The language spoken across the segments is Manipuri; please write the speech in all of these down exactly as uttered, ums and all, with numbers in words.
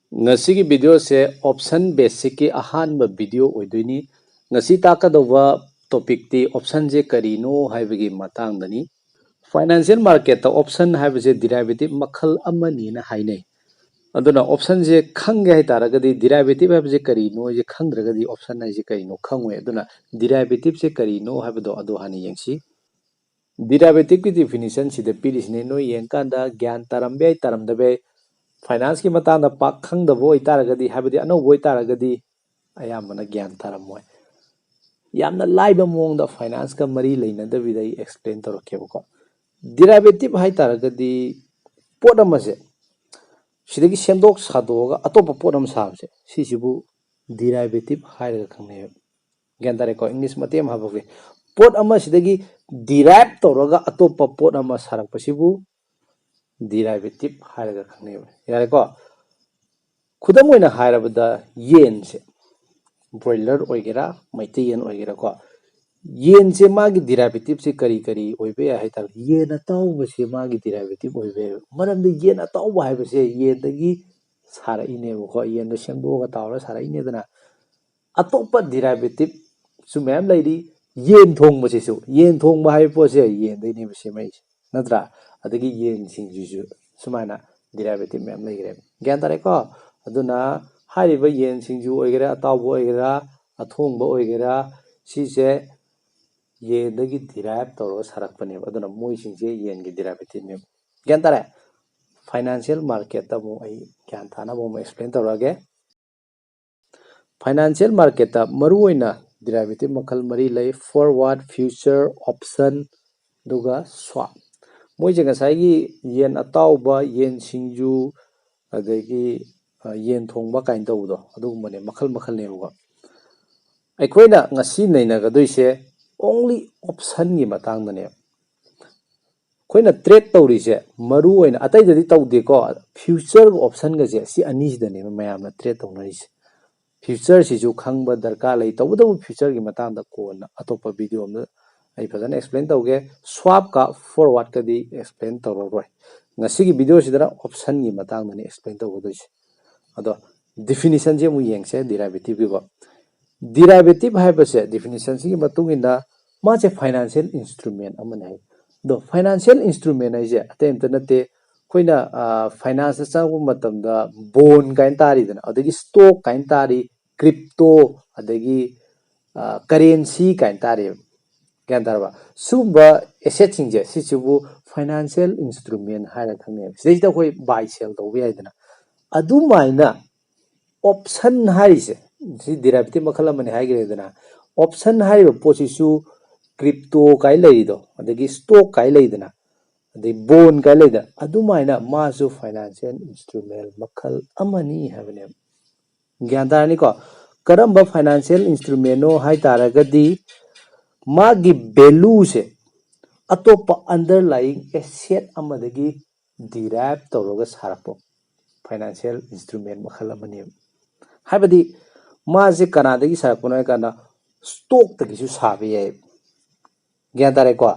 ꯉꯁꯤꯒꯤ videoꯁꯦ option basicꯀꯤ ꯑꯍꯥꯟꯕ video ꯑꯣꯏꯗꯣꯏꯅꯤ꯫ ꯉꯁꯤ ꯇꯥꯛꯀꯗꯧꯕ topicꯇꯤ optionꯁꯦ ꯀꯔꯤꯅꯣ ꯍꯥꯏꯕꯒꯤ ꯃꯇꯥꯡꯗꯅꯤ꯫ Financial marketꯇ option ꯍꯥꯏꯕꯁꯦ derivative ꯃꯈꯜ ꯑꯃꯅꯤꯅ ꯍꯥꯏꯅꯩ꯫ ꯑꯗꯨꯅ optionꯁꯦ ꯈꯪꯒꯦ ꯍꯥꯏꯇꯥꯔꯒꯗꯤ derivative ꯍꯥꯏꯕꯁꯦ ꯀꯔꯤꯅꯣ ꯍꯥꯏꯁꯦ ꯈꯪꯗ꯭ꯔꯒꯗꯤ option ꯍꯥꯏꯁꯦ ꯀꯔꯤꯅꯣ ꯈꯪꯉꯣꯏ꯫ ꯑꯗꯨꯅ derivativeꯁꯦ ꯀꯔꯤꯅꯣ ꯍꯥꯏꯕꯗꯣ ꯑꯗꯨ ꯍꯥꯟꯅ ꯌꯦꯡꯁꯤ꯫ Derivativeꯀꯤ definitionꯁꯤꯗ ꯄꯤꯔꯤꯁꯤꯅꯦ꯫ ꯅꯣꯏ ꯌꯦꯡꯀꯥꯟꯗ ꯒ꯭ꯌꯥꯟ ꯇꯥꯔꯝꯕ ꯌꯥꯏ, ꯇꯥꯔꯝꯗꯕ ꯌꯥꯏ꯫ Financeꯀꯤ ꯃꯇꯥꯡꯗ ꯄꯥꯛ ꯈꯪꯗꯕ ꯑꯣꯏꯇꯥꯔꯒꯗꯤ, ꯍꯥꯏꯕꯗꯤ ꯑꯅꯧꯕ ꯑꯣꯏꯇꯥꯔꯒꯗꯤ ꯑꯌꯥꯝꯕꯅ ꯒ꯭ꯌꯥꯟ ꯇꯥꯔꯝꯃꯣꯏ꯫ ꯌꯥꯝꯅ ꯂꯥꯏꯕ ꯃꯑꯣꯡꯗ financeꯀ ꯃꯔꯤ ꯂꯩꯅꯗꯕꯤꯗ ꯑꯩ explain ꯇꯧꯔꯛꯀꯦꯕꯀꯣ꯫ Derivative ꯍꯥꯏꯇꯥꯔꯒꯗꯤ ꯄꯣꯠ ꯑꯃꯁꯦ ꯁꯤꯗꯒꯤ ꯁꯦꯝꯗꯣꯛ ꯁꯥꯗꯣꯛꯑꯒ ꯑꯇꯣꯞꯄ ꯄꯣꯠ ꯑꯃ ꯁꯥꯕꯁꯦ, ꯁꯤꯁꯤꯕꯨ derivative ꯍꯥꯏꯔꯒ ꯈꯪꯅꯩꯌꯦꯕ꯫ ꯒ꯭ꯌꯥꯟ ꯇꯥꯔꯦꯀꯣ? English ꯃꯇꯦꯛ ꯑꯃ ꯍꯥꯞꯄꯛꯀꯦ꯫ ꯄꯣꯠ ꯑꯃꯁꯤꯗꯒꯤ derive ꯇꯧꯔꯒ ꯑꯇꯣꯞꯄ ꯄꯣꯠ ꯑꯃ ꯁꯥꯔꯛꯄꯁꯤꯕꯨ derivative ꯍꯥꯏꯔꯒ ꯈꯪꯅꯩꯌꯦꯕ꯫ ꯌꯥꯔꯦꯀꯣ? ꯈꯨꯗꯝ ꯑꯣꯏꯅ ꯍꯥꯏꯔꯕꯗ ꯌꯦꯟꯁꯦ, broiler ꯑꯣꯏꯒꯦꯔꯥ, ꯃꯩꯇꯩ ꯌꯦꯟ ꯑꯣꯏꯒꯦꯔꯥꯀꯣ, ꯌꯦꯟꯁꯦ ꯃꯥꯒꯤ derivativeꯁꯦ ꯀꯔꯤ ꯀꯔꯤ ꯑꯣꯏꯕ ꯌꯥꯏ ꯍꯥꯏ ꯇꯥꯔꯒꯗꯤ, ꯌꯦꯟ ꯑꯇꯥꯎꯕꯁꯦ ꯃꯥꯒꯤ derivative ꯑꯣꯏꯕ ꯌꯥꯏ꯫ ꯃꯔꯝꯗꯤ ꯌꯦꯟ ꯑꯇꯥꯎꯕ ꯍꯥꯏꯕꯁꯦ ꯌꯦꯟꯗꯒꯤ ꯁꯥꯔꯛꯏꯅꯦꯕꯀꯣ, ꯌꯦꯟꯗꯣ ꯁꯦꯝꯗꯣꯛꯑꯒ ꯇꯥꯎꯔꯒ ꯁꯥꯔꯛꯏꯅꯦꯗꯅ꯫ ꯑꯇꯣꯞꯄ derivativeꯁꯨ ꯃꯌꯥꯝ ꯂꯩꯔꯤ꯫ ꯌꯦꯟ ꯊꯣꯡꯕꯁꯤꯁꯨ, ꯌꯦꯟ ꯊꯣꯡꯕ ꯍꯥꯏꯕ ꯄꯣꯠꯁꯦ ꯌꯦꯟꯗꯩꯅꯦꯕ ꯁꯦꯝꯃꯛꯏꯁꯦ, ꯅꯠꯇ꯭ꯔꯥ? ꯑꯗꯒꯤ ꯌꯦꯟꯁꯤꯡꯁꯤꯁꯨ ꯁꯨꯃꯥꯏꯅ derivative ꯃꯌꯥꯝ ꯂꯩꯈ꯭ꯔꯦꯕ꯫ ꯒ꯭ꯌꯥꯟ ꯇꯥꯔꯦꯀꯣ? ꯑꯗꯨꯅ ꯍꯥꯏꯔꯤꯕ ꯌꯦꯟ ꯁꯤꯡꯖꯨ ꯑꯣꯏꯒꯦꯔꯥ, ꯑꯇꯥꯎꯕ ꯑꯣꯏꯒꯦꯔꯥ, ꯑꯊꯣꯡꯕ ꯑꯣꯏꯒꯦꯔꯥ, ꯁꯤꯁꯦ ꯌꯦꯟꯗꯒꯤ derive ꯇꯧꯔꯒ ꯁꯥꯔꯛꯄꯅꯦꯕ꯫ ꯑꯗꯨꯅ ꯃꯣꯏꯁꯤꯡꯁꯦ ꯌꯦꯟꯒꯤ derivativeꯅꯦꯕ꯫ ꯒ꯭ꯌꯥꯟ ꯇꯥꯔꯦ? Financial marketꯇ ꯑꯃꯨꯛ ꯑꯩ ꯒ꯭ꯌꯥꯟ ꯇꯥꯅꯕ ꯑꯃꯨꯛ explain ꯇꯧꯔꯛꯑꯒꯦ꯫ Financial marketꯇ ꯃꯔꯨꯑꯣꯏꯅ derivative ꯃꯈꯜ ꯃꯔꯤ ꯂꯩ: forward, future, option, ꯑꯗꯨꯒ swap꯫ ꯃꯣꯏꯁꯦ ꯉꯁꯥꯏꯒꯤ ꯌꯦꯟ ꯑꯇꯥꯎꯕ, ꯌꯦꯟ ꯁꯤꯡꯖꯨ, ꯑꯗꯒꯤ, ꯑ, ꯌꯦꯟ ꯊꯣꯡꯕ ꯀꯥꯏꯅ ꯇꯧꯕꯗꯣ, ꯑꯗꯨꯒꯨꯝꯕꯅꯦ, ꯃꯈꯜ ꯃꯈꯜꯅꯦꯕꯀꯣ꯫ ꯑꯩꯈꯣꯏꯅ ꯉꯁꯤ ꯅꯩꯅꯒꯗꯣꯏꯁꯦ only optionꯒꯤ ꯃꯇꯥꯡꯗꯅꯦꯕ꯫ ꯑꯩꯈꯣꯏꯅ trade ꯇꯧꯔꯤꯁꯦ ꯃꯔꯨ ꯑꯣꯏꯅ, ꯑꯇꯩꯗꯗꯤ ꯇꯧꯗꯦꯀꯣ, futureꯒ optionꯒꯁꯦ ꯁꯤ ꯑꯅꯤꯁꯤꯗꯅꯦꯕ ꯃꯌꯥꯝꯅ trade ꯇꯧꯅꯔꯤꯁꯦ꯫ Futureꯁꯤꯁꯨ ꯈꯪꯕ ꯗꯔꯀꯥꯔ ꯂꯩ, ꯇꯧꯕꯇꯕꯨ futureꯒꯤ ꯃꯇꯥꯡꯗ ꯀꯣꯟꯅ ꯑꯇꯣꯞꯄ video ꯑꯃꯗ ꯑꯩ ꯐꯖꯅ explain ꯇꯧꯒꯦ꯫ Swapꯀ forwardꯀꯗꯤ explain ꯇꯧꯔꯔꯣꯏ꯫ ꯉꯁꯤꯒꯤ videoꯁꯤꯗꯅ optionꯒꯤ ꯃꯇꯥꯡꯗꯅꯤ explain ꯇꯧꯒꯗꯣꯏꯁꯦ꯫ ꯑꯗꯣ definition ꯁꯦ ꯑꯃꯨꯛ ꯌꯦꯡꯁꯦ derivative ꯀꯤꯀꯣ꯫ Derivative ꯍꯥꯏꯕꯁꯦ definition ꯁꯤꯒꯤ ꯃꯇꯨꯡ ꯏꯟꯅ ꯃꯥꯁꯦ financial instrument ꯑꯃꯅꯤ ꯍꯥꯏ꯫ ꯑꯗꯣ financial instrument ꯍꯥꯏꯁꯦ ꯑꯇꯩ ꯑꯝꯇ ꯅꯠꯇꯦ, ꯑꯩꯈꯣꯏꯅ finance ꯇ ꯆꯪꯉꯛꯄ ꯃꯇꯝꯗ bond ꯀꯥꯏꯅ ꯇꯥꯔꯤꯗꯅ, ꯑꯗꯒꯤ stock ꯀꯥꯏꯅ ꯇꯥꯔꯤ, crypto, ꯑꯗꯒꯤ currency ꯀꯥꯏꯅ ꯇꯥꯔꯤꯕ꯫ ꯒ꯭ꯌꯥꯟ ꯇꯥꯔꯕ? ꯁꯤꯒꯨꯝꯕ asset ꯁꯤꯡꯁꯦ ꯁꯤꯁꯤꯕꯨ financial instrument ꯍꯥꯏꯔ ꯈꯪꯅꯩꯕ꯫ ꯁꯤꯗꯩꯁꯤꯗ ꯑꯩꯈꯣꯏ buy sell ꯇꯧꯕ ꯌꯥꯏꯗꯅ꯫ ꯑꯗꯨꯃꯥꯏꯅ option ꯍꯥꯏꯔꯤꯁꯦ, ꯁꯤ derivative ꯃꯈꯜ ꯑꯃꯅꯤ ꯍꯥꯏꯈ꯭ꯔꯦꯗꯅ꯫ Option ꯍꯥꯏꯔꯤꯕ ꯄꯣꯠꯁꯤꯁꯨ crypto ꯀꯥꯏ ꯂꯩꯔꯤꯗꯣ, ꯑꯗꯒꯤ stock ꯀꯥꯏ ꯂꯩꯗꯅ, ꯑꯗꯩ bond ꯀꯥꯏ ꯂꯩꯗꯅ, ꯑꯗꯨꯃꯥꯏꯅ ꯃꯥꯁꯨ financial instrument ꯃꯈꯜ ꯑꯃꯅꯤ ꯍꯥꯏꯕꯅꯦꯕ꯫ ꯒ꯭ꯌꯥꯟ ꯇꯥꯔꯅꯤꯀꯣ? ꯀꯔꯝꯕ financial instrument ꯅꯣ ꯍꯥꯏ ꯇꯥꯔꯒꯗꯤ, ꯃꯥꯒꯤ value ꯁꯦ ꯑꯇꯣꯞꯄ underlying asset ꯑꯃꯗꯒꯤ derive ꯇꯧꯔꯒ ꯁꯥꯔꯛꯄ financial instrument ꯃꯈꯜ ꯑꯃꯅꯦꯕ꯫ ꯍꯥꯏꯕꯗꯤ ꯃꯥꯁꯦ ꯀꯅꯥꯗꯒꯤ ꯁꯥꯔꯛꯄꯅꯣ ꯍꯥꯏ ꯀꯥꯟꯗ stock ꯇꯒꯤꯁꯨ ꯁꯥꯕ ꯌꯥꯏ꯫ ꯒ꯭ꯌꯥꯟ ꯇꯥꯔꯦꯀꯣ?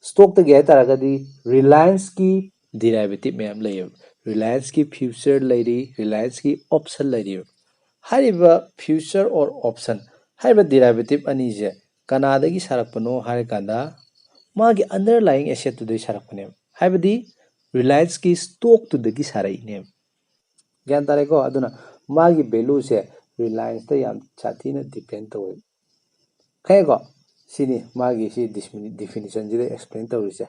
Stock ꯇꯒꯤ ꯍꯥꯏ ꯇꯥꯔꯒꯗꯤ Reliance ꯀꯤ derivative ꯃꯌꯥꯝ ꯂꯩꯌꯦꯕ꯫ Reliance ꯀꯤ future ꯂꯩꯔꯤ, Reliance ꯀꯤ option ꯂꯩꯔꯤꯕ꯫ ꯍꯥꯏꯔꯤꯕ future or option ꯍꯥꯏꯔꯤꯕ derivative ꯑꯅꯤꯁꯦ ꯀꯅꯥꯗꯒꯤ ꯁꯥꯔꯛꯄꯅꯣ ꯍꯥꯏꯔꯀꯥꯟꯗ ꯃꯥꯒꯤ underlying asset ꯇꯨꯗꯒꯤ ꯁꯥꯔꯛꯄꯅꯦꯕ꯫ ꯍꯥꯏꯕꯗꯤ Reliance ꯀꯤ stock ꯇꯨꯗꯒꯤ ꯁꯥꯔꯛꯏꯅꯦꯕ꯫ ꯒ꯭ꯌꯥꯟ ꯇꯥꯔꯦꯀꯣ? ꯑꯗꯨꯅ ꯃꯥꯒꯤ value ꯁꯦ Reliance ꯇ ꯌꯥꯝ ꯁꯥꯊꯤꯅ depend ꯇꯧꯋꯦ꯫ ꯈꯪꯉꯦꯀꯣ? ꯁꯤꯅꯤ ꯃꯥꯒꯤ ꯁꯤ defini-, definition ꯁꯤꯗ explain ꯇꯧꯔꯤꯁꯦ꯫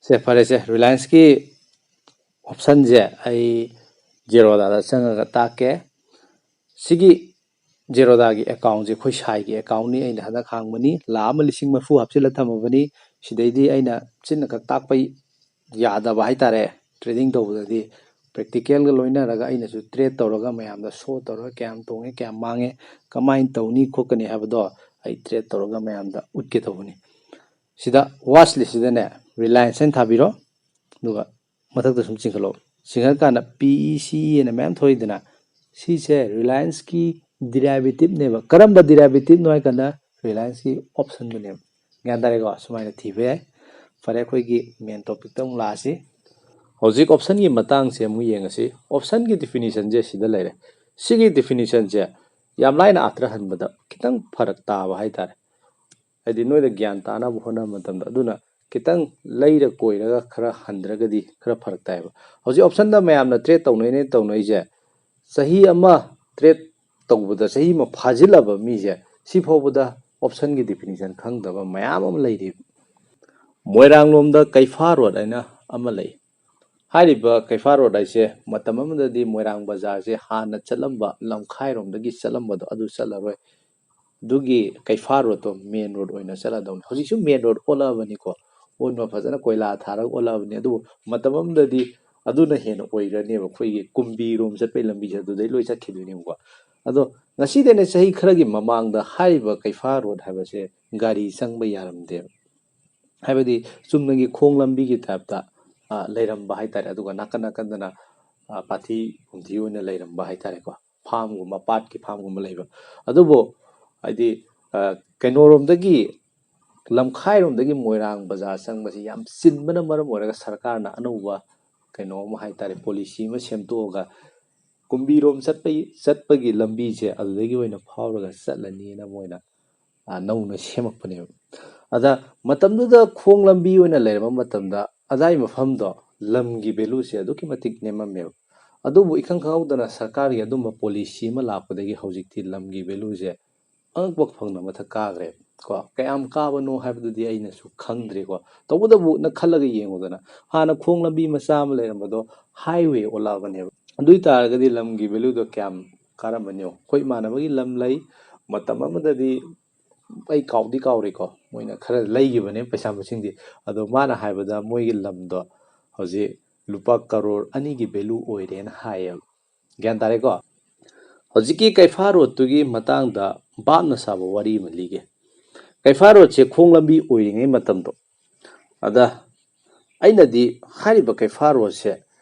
ꯁꯦ, ꯐꯔꯦꯁꯦ, Reliance ꯀꯤ option ꯁꯦ ꯑꯩ Zerodha ꯗ ꯆꯪꯉꯒ ꯇꯥꯛꯀꯦ꯫ ꯁꯤꯒꯤ Zerodha ꯒꯤ account ꯁꯦ ꯑꯩꯈꯣꯏ ꯁꯥꯏꯒꯤ account ꯅꯤ, ꯑꯩꯅ ꯍꯟꯗꯛ ꯍꯥꯡꯕꯅꯤ, ꯂꯥꯈ ꯑꯃ ꯂꯤꯁꯤꯡ ꯃꯔꯤꯐꯨ ꯍꯥꯞꯆꯤꯜꯂ ꯊꯝꯃꯕꯅꯤ꯫ ꯁꯤꯗꯩꯗꯤ ꯑꯩꯅ ꯆꯤꯟꯅ ꯈꯛ ꯇꯥꯛꯄ ꯌꯥꯗꯕ ꯍꯥꯏꯇꯥꯔꯦ, trading ꯇꯧꯕꯗꯗꯤ practical ꯒ ꯂꯣꯏꯅꯔꯒ ꯑꯩꯅꯁꯨ trade ꯇꯧꯔꯒ ꯃꯌꯥꯝꯗ show ꯇꯧꯔꯒ ꯀꯌꯥꯝ ꯇꯣꯡꯉꯦ, ꯀꯌꯥꯝ ꯃꯥꯡꯉꯦ, ꯀꯃꯥꯏꯅ ꯇꯧꯅꯤ ꯈꯣꯠꯀꯅꯤ ꯍꯥꯏꯕꯗꯣ ꯑꯩ trade ꯇꯧꯔꯒ ꯃꯌꯥꯝꯗ ꯎꯠꯀꯦ ꯇꯧꯕꯅꯤ꯫ ꯁꯤꯗ watch list ꯁꯤꯗꯅꯦ Reliance ꯍꯥꯏꯅ ꯊꯥꯕꯤꯔꯣ, ꯑꯗꯨꯒ ꯃꯊꯛꯇ ꯁꯨꯝ ꯆꯤꯡꯈꯠꯂꯣ꯫ ꯆꯤꯡꯈꯠꯀꯥꯟꯗ P E C E ꯍꯥꯏꯅ ꯃꯌꯥꯝ ꯊꯣꯛꯏꯗꯅ, ꯁꯤꯁꯦ Reliance ꯀꯤ derivative ꯅꯦꯕ꯫ ꯀꯔꯝꯕ derivative ꯅꯣ ꯍꯥꯏ ꯀꯥꯟꯗ Reliance ꯀꯤ option ꯗꯨꯅꯦꯕ꯫ ꯒ꯭ꯌꯥꯟ ꯇꯥꯔꯦꯀꯣ? ꯁꯨꯃꯥꯏꯅ ꯊꯤꯕ ꯌꯥꯏ꯫ ꯐꯔꯦ, ꯑꯩꯈꯣꯏꯒꯤ main topic ꯇ ꯑꯃꯨꯛ ꯂꯥꯛꯑꯁꯤ꯫ ꯍꯧꯖꯤꯛ option ꯒꯤ ꯃꯇꯥꯡꯁꯦ ꯑꯃꯨꯛ ꯌꯦꯡꯉꯁꯤ꯫ Option ꯒꯤ definition ꯁꯦ ꯁꯤꯗ ꯂꯩꯔꯦ꯫ ꯁꯤꯒꯤ definition ꯁꯦ ꯌꯥꯝ ꯂꯥꯏꯅ ꯑꯥꯔꯊ ꯍꯟꯕꯗ ꯈꯤꯇꯪ ꯐꯔꯛ ꯇꯥꯕ ꯍꯥꯏꯇꯥꯔꯦ꯫ ꯍꯥꯏꯗꯤ ꯅꯣꯏꯗ ꯒ꯭ꯌꯥꯟ ꯇꯥꯅꯕ ꯍꯣꯠꯅꯕ ꯃꯇꯝꯗ꯫ ꯑꯗꯨꯅ ꯈꯤꯇꯪ ꯂꯩꯔ ꯀꯣꯏꯔꯒ ꯈꯔ ꯍꯟꯗ꯭ꯔꯒꯗꯤ ꯈꯔ ꯐꯔꯛ ꯇꯥꯏꯌꯦꯕ꯫ ꯍꯧꯖꯤꯛ option ꯗ ꯃꯌꯥꯝꯅ trade ꯇꯧꯅꯩꯅꯦ ꯇꯧꯅꯩꯁꯦ, ꯆꯍꯤ ꯑꯃ trade ꯇꯧꯕꯗ ꯆꯍꯤ ꯑꯃ ꯐꯥꯖꯤꯜꯂꯕ ꯃꯤꯁꯦ, ꯁꯤ ꯐꯥꯎꯕꯗ option ꯒꯤ definition ꯈꯪꯗꯕ ꯃꯌꯥꯝ ꯑꯃ ꯂꯩꯔꯤ꯫ ꯃꯣꯏꯔꯥꯡꯂꯣꯝꯗ ꯀꯩꯐꯥ ꯔꯣꯗ ꯍꯥꯏꯅ ꯑꯃ ꯂꯩ꯫ ꯍꯥꯏꯔꯤꯕ ꯀꯩꯐꯥ ꯔꯣꯗ ꯍꯥꯏꯁꯦ ꯃꯇꯝ ꯑꯃꯗꯗꯤ ꯃꯣꯏꯔꯥꯡ ꯕꯖꯥꯔꯁꯦ ꯍꯥꯟꯅ ꯆꯠꯂꯝꯕ ꯂꯝꯈꯥꯏꯔꯣꯝꯗꯒꯤ ꯆꯠꯂꯝꯕꯗꯣ ꯑꯗꯨ ꯆꯠꯂꯔꯣꯏ꯫ ꯑꯗꯨꯒꯤ ꯀꯩꯐꯥ ꯔꯣꯗꯇꯣ main road ꯑꯣꯏꯅ ꯆꯠꯂꯗꯧꯅꯤ꯫ ꯍꯧꯖꯤꯛꯁꯨ main road ꯑꯣꯜꯂꯛꯑꯕꯅꯤꯀꯣ, ꯑꯣꯟꯕ ꯐꯖꯅ ꯀꯣꯏꯂꯥ ꯊꯥꯔꯒ ꯑꯣꯜꯂꯛꯑꯕꯅꯤ꯫ ꯑꯗꯨꯕꯨ ꯃꯇꯝ ꯑꯃꯗꯗꯤ ꯑꯗꯨꯅ ꯍꯦꯟꯅ ꯑꯣꯏꯈ꯭ꯔꯅꯦꯕ, ꯑꯩꯈꯣꯏꯒꯤ ꯀꯨꯝꯕꯤꯔꯣꯝ ꯆꯠꯄꯒꯤ ꯂꯝꯕꯤꯁꯦ ꯑꯗꯨꯗꯩ ꯂꯣꯏ ꯆꯠꯈꯤꯗꯣꯏꯅꯦꯕꯀꯣ꯫ ꯑꯗꯣ ꯉꯁꯤꯗꯩꯅ ꯆꯍꯤ ꯈꯔꯒꯤ ꯃꯃꯥꯡꯗ ꯍꯥꯏꯔꯤꯕ ꯀꯩꯐꯥ ꯔꯣꯗ ꯍꯥꯏꯕꯁꯦ ꯒꯥꯔꯤ ꯆꯪꯕ ꯌꯥꯔꯝꯗꯦꯕ꯫ ꯍꯥꯏꯕꯗꯤ ꯆꯨꯝꯅꯒꯤ ꯈꯣꯡ ꯂꯝꯕꯤꯒꯤ type ꯇ, ꯑ, ꯂꯩꯔꯝꯕ ꯍꯥꯏꯇꯥꯔꯦ꯫ ꯑꯗꯨꯒ ꯅꯥꯀꯟ ꯅꯥꯀꯟꯗꯅ, ꯑ, ꯄꯥꯊꯤ ꯄꯨꯝꯊꯤ ꯑꯣꯏꯅ ꯂꯩꯔꯝꯕ ꯍꯥꯏꯇꯥꯔꯦꯀꯣ, farm ꯒꯨꯝꯕ, ꯄꯥꯠꯀꯤ farm ꯒꯨꯝꯕ ꯂꯩꯕ꯫ ꯑꯗꯨꯕꯨ ꯍꯥꯏꯗꯤ, ꯑ, ꯀꯩꯅꯣꯔꯣꯝꯗꯒꯤ, ꯂꯝꯈꯥꯏꯔꯣꯝꯗꯒꯤ ꯃꯣꯏꯔꯥꯡ ꯕꯖꯥꯔ ꯆꯪꯕꯁꯤ ꯌꯥꯝ ꯆꯤꯟꯕꯅ ꯃꯔꯝ ꯑꯣꯏꯔꯒ ꯁꯔꯀꯥꯔꯅ ꯑꯅꯧꯕ ꯀꯩꯅꯣ ꯑꯃ ꯍꯥꯏꯇꯥꯔꯦ, policy ꯑꯃ ꯁꯦꯝꯗꯣꯛꯑꯒ ꯀꯨꯝꯕꯤꯔꯣꯝ ꯆꯠꯄꯒꯤ, ꯆꯠꯄꯒꯤ ꯂꯝꯕꯤꯁꯦ ꯑꯗꯨꯗꯒꯤ ꯑꯣꯏꯅ ꯐꯥꯎꯔꯒ ꯆꯠꯂꯅꯤꯅ ꯃꯣꯏꯅ, ꯑ, ꯅꯧꯅ ꯁꯦꯝꯃꯛꯄꯅꯦꯕ꯫ ꯑꯗ ꯃꯇꯝꯗꯨꯗ ꯈꯣꯡ ꯂꯝꯕꯤ ꯑꯣꯏꯅ ꯂꯩꯔꯝꯕ ꯃꯇꯝꯗ ꯑꯗꯥꯏ ꯃꯐꯝꯗꯣ ꯂꯝꯒꯤ value ꯁꯦ ꯑꯗꯨꯛꯀꯤ ꯃꯇꯤꯛ ꯅꯦꯝꯃꯝꯃꯦꯕ꯫ ꯑꯗꯨꯕꯨ ꯏꯈꯪ ꯈꯪꯍꯧꯗꯅ ꯁꯔꯀꯥꯔꯒꯤ ꯑꯗꯨꯝꯕ policy ꯑꯃ ꯂꯥꯛꯄꯗꯒꯤ ꯍꯧꯖꯤꯛꯇꯤ ꯂꯝꯒꯤ value ꯁꯦ ꯑꯉꯛꯄ ꯐꯪꯅ ꯃꯊꯛ ꯀꯥꯈ꯭ꯔꯦ ꯀꯣ꯫ ꯀꯌꯥꯝ ꯀꯥꯕꯅꯣ ꯍꯥꯏꯕꯗꯨꯗꯤ ꯑꯩꯅꯁꯨ ꯈꯪꯗ꯭ꯔꯦꯀꯣ꯫ ꯇꯧꯕꯇꯕꯨ ꯅꯪ ꯈꯜꯂꯒ ꯌꯦꯡꯉꯨꯗꯅ, ꯍꯥꯟꯅ ꯈꯣꯡ ꯂꯝꯕꯤ ꯃꯆꯥ ꯑꯃ ꯂꯩꯔꯝꯕꯗꯣ highway ꯑꯣꯜꯂꯛꯑꯕꯅꯦꯕ꯫ ꯑꯗꯨ ꯑꯣꯏ ꯇꯥꯔꯒꯗꯤ ꯂꯝꯒꯤ value ꯗꯣ ꯀꯌꯥꯝ ꯀꯥꯔꯝꯃꯅꯤ ꯌꯦꯡꯉꯨ꯫ ꯑꯩꯈꯣꯏ ꯏꯃꯥꯟꯅꯕꯒꯤ ꯂꯝ ꯂꯩ, ꯃꯇꯝ ꯑꯃꯗꯗꯤ ꯑꯩ ꯀꯥꯎꯗꯤ ꯀꯥꯎꯔꯦꯀꯣ, ꯃꯣꯏꯅ ꯈꯔ ꯂꯩꯈꯤꯕꯅꯦ ꯄꯩꯁꯥ ꯃꯁꯤꯡꯗꯤ꯫ ꯑꯗꯣ ꯃꯥꯅ ꯍꯥꯏꯕꯗ ꯃꯣꯏꯒꯤ ꯂꯝꯗꯣ ꯍꯧꯖꯤꯛ ꯂꯨꯄꯥ ꯀꯔꯣꯔ ꯑꯅꯤꯒꯤ value ꯑꯣꯏꯔꯦꯅ ꯍꯥꯏꯌꯦꯕ꯫ ꯒ꯭ꯌꯥꯟ ꯇꯥꯔꯦꯀꯣ? ꯍꯧꯖꯤꯛꯀꯤ ꯀꯩꯐꯥ ꯔꯣꯗꯇꯨꯒꯤ ꯃꯇꯥꯡꯗ ꯚꯥꯞꯅ ꯁꯥꯕ ꯋꯥꯔꯤ ꯑꯃ ꯂꯤꯒꯦ꯫ ꯀꯩꯐꯥ ꯔꯣꯗꯁꯦ ꯈꯣꯡ ꯂꯝꯕꯤ ꯑꯣꯏꯔꯤꯉꯩ ꯃꯇꯝꯗꯣ, ꯑꯗ ꯑꯩꯅꯗꯤ ꯍꯥꯏꯔꯤꯕ ꯀꯩꯐꯥ ꯔꯣꯗꯁꯦ,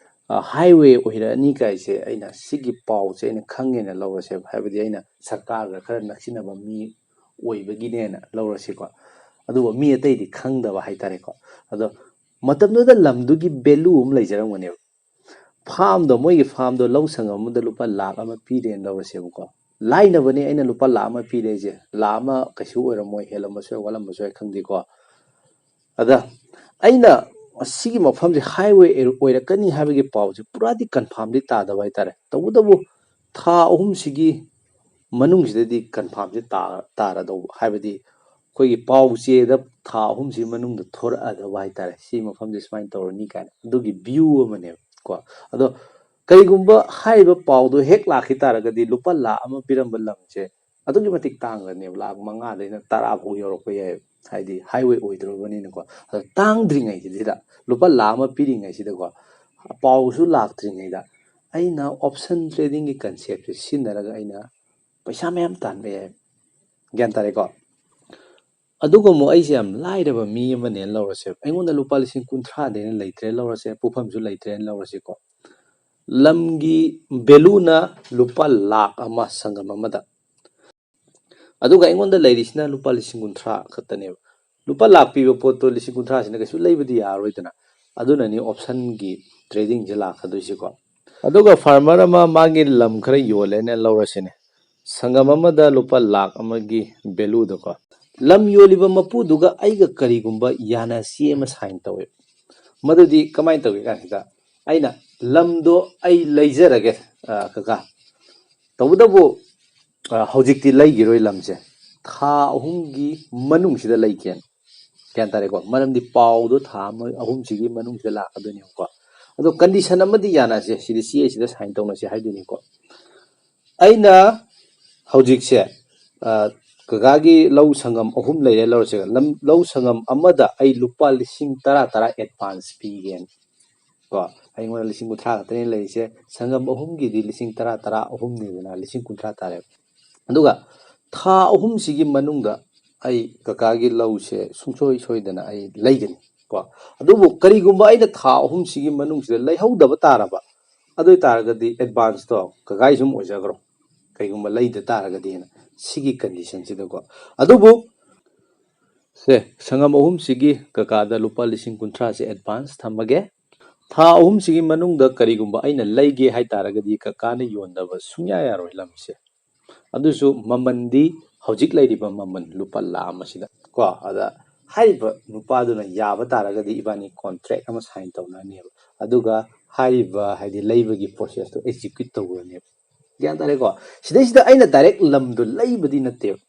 ꯑ, highway ꯑꯣꯏꯔꯛꯑꯅꯤ ꯀꯥꯏꯁꯦ, ꯑꯩꯅ ꯁꯤꯒꯤ ꯄꯥꯎꯁꯦ ꯑꯩꯅ ꯈꯪꯉꯦꯅ ꯂꯧꯔꯁꯦꯕ꯫ ꯍꯥꯏꯕꯗꯤ ꯑꯩꯅ ꯁꯔꯀꯥꯔꯒ ꯈꯔ ꯅꯛꯁꯤꯟꯅꯕ ꯃꯤ ꯑꯣꯏꯕꯒꯤꯅꯦꯅ ꯂꯧꯔꯁꯤꯀꯣ꯫ ꯑꯗꯨꯕꯨ ꯃꯤ ꯑꯇꯩꯗꯤ ꯈꯪꯗꯕ ꯍꯥꯏꯇꯥꯔꯦꯀꯣ꯫ ꯑꯗꯣ ꯃꯇꯝꯗꯨꯗ ꯂꯝꯗꯨꯒꯤ value ꯑꯃ ꯂꯩꯖꯔꯝꯒꯅꯦꯕ꯫ Farmꯗꯣ, ꯃꯣꯏꯒꯤ farmꯗꯣ ꯂꯧ ꯁꯪꯒꯝ ꯑꯃꯗ ꯂꯨꯄꯥ ꯂꯥꯛ ꯑꯃ ꯄꯤꯔꯦꯅ ꯂꯧꯔꯁꯦꯕꯀꯣ꯫ ꯂꯥꯏꯅꯕꯅꯦ ꯑꯩꯅ ꯂꯨꯄꯥ ꯂꯥꯛ ꯑꯃ ꯄꯤꯔꯦ ꯍꯥꯏꯁꯦ, ꯂꯥꯛ ꯑꯃ ꯀꯩꯁꯨ ꯑꯣꯏꯔꯝꯃꯣꯏ, ꯍꯦꯜꯂꯝꯕꯁꯨ ꯌꯥꯏ, ꯋꯥꯠꯂꯝꯕꯁꯨ ꯌꯥꯏ, ꯈꯪꯗꯦꯀꯣ꯫ ꯑꯗ ꯑꯩꯅ ꯁꯤꯒꯤ ꯃꯐꯝꯁꯦ highway ꯑꯣꯏꯔꯛꯀꯅꯤ ꯍꯥꯏꯕꯒꯤ ꯄꯥꯎꯁꯦ ꯄꯨꯔꯥꯗꯤ confirmꯗꯤ ꯇꯥꯗꯕ ꯍꯥꯏꯇꯥꯔꯦ꯫ ꯇꯧꯕꯇꯕꯨ ꯊꯥ ꯑꯍꯨꯝꯁꯤꯒꯤ ꯃꯅꯨꯡꯁꯤꯗꯗꯤ confirmꯁꯦ ꯇꯥ-, ꯇꯥꯔꯗꯧꯕ, ꯍꯥꯏꯕꯗꯤ ꯑꯩꯈꯣꯏꯒꯤ ꯄꯥꯎ ꯆꯦꯗ ꯊꯥ ꯑꯍꯨꯝꯁꯤ ꯃꯅꯨꯡꯗ ꯊꯣꯔꯛꯑꯗꯕ ꯍꯥꯏꯇꯥꯔꯦ꯫ ꯁꯤ ꯃꯐꯝꯁꯦ ꯁꯨꯃꯥꯏꯅ ꯇꯧꯔꯅꯤ ꯀꯥꯏꯅ, ꯑꯗꯨꯒꯤ view ꯑꯃꯅꯦꯕ ꯀꯣ꯫ ꯑꯗꯣ ꯀꯔꯤꯒꯨꯝꯕ ꯍꯥꯏꯔꯤꯕ ꯄꯥꯎꯗꯣ ꯍꯦꯛ ꯂꯥꯛꯈꯤ ꯇꯥꯔꯒꯗꯤ, ꯂꯨꯄꯥ ꯂꯥꯛ ꯑꯃ ꯄꯤꯔꯝꯕ ꯂꯝꯁꯦ ꯑꯗꯨꯛꯀꯤ ꯃꯇꯤꯛ ꯇꯥꯡꯈ꯭ꯔꯅꯦꯕ, ꯂꯥꯛ ꯃꯉꯥꯗꯩꯅ ꯇꯔꯥ ꯐꯥꯎ ꯌꯧꯔꯛꯄ ꯌꯥꯏ, ꯍꯥꯏꯗꯤ highway ꯑꯣꯏꯗ꯭ꯔꯕꯅꯤꯅꯀꯣ꯫ ꯑꯗꯣ ꯇꯥꯡꯗ꯭ꯔꯤꯉꯩꯁꯤꯗ, ꯂꯨꯄꯥ ꯂꯥꯛ ꯑꯃ ꯄꯤꯔꯤꯉꯩꯁꯤꯗꯀꯣ, ꯄꯥꯎꯁꯨ ꯂꯥꯛꯇ꯭ꯔꯤꯉꯩꯗ ꯑꯩꯅ option tradingꯒꯤ conceptꯁꯦ ꯁꯤꯖꯤꯟꯅꯔꯒ ꯑꯩꯅ ꯄꯩꯁꯥ ꯃꯌꯥꯝ ꯇꯥꯟꯕ ꯌꯥꯏ꯫ ꯒ꯭ꯌꯥꯟ ꯇꯥꯔꯦꯀꯣ? ꯑꯗꯨꯒ ꯑꯃꯨꯛ ꯑꯩꯁꯦ ꯌꯥꯝ ꯂꯥꯏꯔꯕ ꯃꯤ ꯑꯃꯅꯦꯅ ꯂꯧꯔꯁꯦꯕ꯫ ꯑꯩꯉꯣꯟꯗ ꯂꯨꯄꯥ ꯂꯤꯁꯤꯡ ꯀꯨꯟꯊ꯭ꯔꯥꯗꯩꯅ ꯂꯩꯇ꯭ꯔꯦ ꯂꯧꯔꯁꯦ, ꯄꯣꯠꯐꯝꯁꯨ ꯂꯩꯇ꯭ꯔꯦꯅ ꯂꯧꯔꯁꯤꯀꯣ꯫ ꯂꯝꯒꯤ valueꯅ ꯂꯨꯄꯥ ꯂꯥꯛ ꯑꯃ ꯁꯪꯒꯝ ꯑꯃꯗ, ꯑꯗꯨꯒ ꯑꯩꯉꯣꯟꯗ ꯂꯩꯔꯤꯁꯤꯅ ꯂꯨꯄꯥ ꯂꯤꯁꯤꯡ ꯀꯨꯟꯊ꯭ꯔꯥ ꯈꯛꯇꯅꯦꯕ꯫ ꯂꯨꯄꯥ ꯂꯥꯛ ꯄꯤꯕ ꯄꯣꯠꯇꯣ ꯂꯤꯁꯤꯡ ꯀꯨꯟꯊ꯭ꯔꯥꯁꯤꯅ ꯀꯩꯁꯨ ꯂꯩꯕꯗꯤ ꯌꯥꯔꯔꯣꯏꯗꯅ꯫ ꯑꯗꯨꯅꯅꯤ optionꯒꯤ tradingꯁꯦ ꯂꯥꯛꯀꯗꯣꯏꯁꯤꯀꯣ꯫ ꯑꯗꯨꯒ farmer ꯑꯃ ꯃꯥꯒꯤ ꯂꯝ ꯈꯔ ꯌꯣꯜꯂꯦꯅ ꯂꯧꯔꯁꯤꯅꯦ, ꯁꯪꯒꯝ ꯑꯃꯗ ꯂꯨꯄꯥ ꯂꯥꯛ ꯑꯃꯒꯤ valueꯗꯀꯣ꯫ ꯂꯝ ꯌꯣꯜꯂꯤꯕ ꯃꯄꯨꯗꯨꯒ ꯑꯩꯒ ꯀꯔꯤꯒꯨꯝꯕ ꯌꯥꯅꯁꯤ ꯑꯃ sign ꯇꯧꯋꯦ꯫ ꯃꯗꯨꯗꯤ ꯀꯃꯥꯏꯅ ꯇꯧꯒꯦ ꯀꯥꯟꯁꯤꯗ, ꯑꯩꯅ ꯂꯝꯗꯣ ꯑꯩ ꯂꯩꯖꯔꯒꯦ, ꯑ, ꯀꯀꯥ, ꯇꯧꯕꯇꯕꯨ, ꯑ, ꯍꯧꯖꯤꯛꯇꯤ ꯂꯩꯈꯤꯔꯣꯏ ꯂꯝꯁꯦ, ꯊꯥ ꯑꯍꯨꯝꯒꯤ ꯃꯅꯨꯡꯁꯤꯗ ꯂꯩꯒꯦꯅ꯫ ꯒ꯭ꯌꯥꯟ ꯇꯥꯔꯦꯀꯣ? ꯃꯔꯝꯗꯤ ꯄꯥꯎꯗꯣ ꯊꯥ ꯑꯃ, ꯑꯍꯨꯝꯁꯤꯒꯤ ꯃꯅꯨꯡꯁꯤꯗ ꯂꯥꯛꯀꯗꯣꯏꯅꯦꯕꯀꯣ꯫ ꯑꯗꯣ condition ꯑꯃꯗꯤ ꯌꯥꯅꯁꯦ, ꯁꯤꯗꯤ ꯆꯦꯁꯤꯗ sign ꯇꯧꯅꯁꯦ ꯍꯥꯏꯗꯣꯏꯅꯤꯀꯣ꯫ ꯑꯩꯅ ꯍꯧꯖꯤꯛꯁꯦ, ꯑ, ꯀꯀꯥꯒꯤ ꯂꯧ ꯁꯪꯒꯝ ꯑꯍꯨꯝ ꯂꯩꯔꯦ ꯂꯧꯔꯁꯦ, ꯂꯝ, ꯂꯧ ꯁꯪꯒꯝ ꯑꯃꯗ ꯑꯩ ꯂꯨꯄꯥ ꯂꯤꯁꯤꯡ ꯇꯔꯥ ꯇꯔꯥ advance ꯄꯤꯒꯦꯅ꯫ ꯀꯣ, ꯑꯩꯉꯣꯟꯗ ꯂꯤꯁꯤꯡ ꯀꯨꯟꯊ꯭ꯔꯥ ꯈꯛꯇꯅꯦ ꯂꯩꯔꯤꯁꯦ, ꯁꯪꯒꯝ ꯑꯍꯨꯝꯒꯤꯗꯤ ꯂꯤꯁꯤꯡ ꯇꯔꯥ ꯇꯔꯥ ꯑꯍꯨꯝꯅꯤꯗꯅ, ꯂꯤꯁꯤꯡ ꯀꯨꯟꯊ꯭ꯔꯥ ꯇꯥꯔꯦꯕ꯫ ꯑꯗꯨꯒ ꯊꯥ ꯑꯍꯨꯝꯁꯤꯒꯤ ꯃꯅꯨꯡꯗ ꯑꯩ ꯀꯀꯥꯒꯤ ꯂꯧꯁꯦ ꯁꯨꯡꯁꯣꯏ ꯁꯣꯏꯗꯅ ꯑꯩ ꯂꯩꯒꯅꯤ ꯀꯣ꯫ ꯑꯗꯨꯕꯨ ꯀꯔꯤꯒꯨꯝꯕ ꯑꯩꯅ ꯊꯥ ꯑꯍꯨꯝꯁꯤꯒꯤ ꯃꯅꯨꯡꯁꯤꯗ ꯂꯩꯍꯧꯗꯕ ꯇꯥꯔꯕ, ꯑꯗꯨ ꯑꯣꯏ ꯇꯥꯔꯒꯗꯤ advanceꯇꯣ ꯀꯀꯥꯒꯤ ꯁꯨꯝ ꯑꯣꯏꯖꯈ꯭ꯔꯣ, ꯀꯩꯒꯨꯝꯕ ꯂꯩꯗ ꯇꯥꯔꯒꯗꯤꯅ, ꯁꯤꯒꯤ conditionꯁꯤꯗꯀꯣ꯫ ꯑꯗꯨꯕꯨ ꯁꯦ, ꯁꯪꯒꯝ ꯑꯍꯨꯝꯁꯤꯒꯤ ꯀꯀꯥꯗ ꯂꯨꯄꯥ ꯂꯤꯁꯤꯡ ꯀꯨꯟꯊ꯭ꯔꯥꯁꯦ ꯑꯦꯗꯚꯥꯟꯁ ꯊꯝꯃꯒꯦ꯫ ꯊꯥ ꯑꯍꯨꯝꯁꯤꯒꯤ ꯃꯅꯨꯡꯗ ꯀꯔꯤꯒꯨꯝꯕ ꯑꯩꯅ ꯂꯩꯒꯦ ꯍꯥꯏꯇꯥꯔꯒꯗꯤ ꯀꯀꯥꯅ ꯌꯣꯟꯗꯕ ꯁꯨꯡꯌꯥ ꯌꯥꯔꯣꯏ ꯂꯝꯁꯦ꯫ ꯑꯗꯨꯁꯨ ꯃꯃꯜꯗꯤ ꯍꯧꯖꯤꯛ ꯂꯩꯔꯤꯕ ꯃꯃꯜ ꯂꯨꯄꯥ ꯂꯥꯈ ꯑꯃꯁꯤꯗ ꯀꯣ꯫ ꯑꯗ ꯍꯥꯏꯔꯤꯕ ꯅꯨꯄꯥꯗꯨꯅ ꯌꯥꯕ ꯇꯥꯔꯒꯗꯤ ꯏꯕꯥꯅꯤ ꯀꯣꯟꯇ꯭ꯔꯦꯛ ꯑꯃ ꯁꯥꯏꯟ ꯇꯧꯅꯅꯦꯕ꯫ ꯑꯗꯨꯒ ꯍꯥꯏꯔꯤꯕ ꯍꯥꯏꯗꯤ ꯂꯩꯕꯒꯤ ꯄ꯭ꯔꯣꯁꯦꯁꯇꯣ ꯑꯦꯛꯖꯤꯀ꯭ꯌꯨꯠ ꯇꯧꯈ꯭ꯔꯅꯦꯕ꯫ ꯒ꯭ꯌꯥꯟ ꯇꯥꯔꯦꯀꯣ? ꯁꯤꯗꯩꯁꯤꯗ ꯑꯩꯅ ꯗꯥꯏꯔꯦꯛ ꯂꯝꯗꯣ ꯂꯩꯕꯗꯤ ꯅꯠꯇꯦꯕ꯫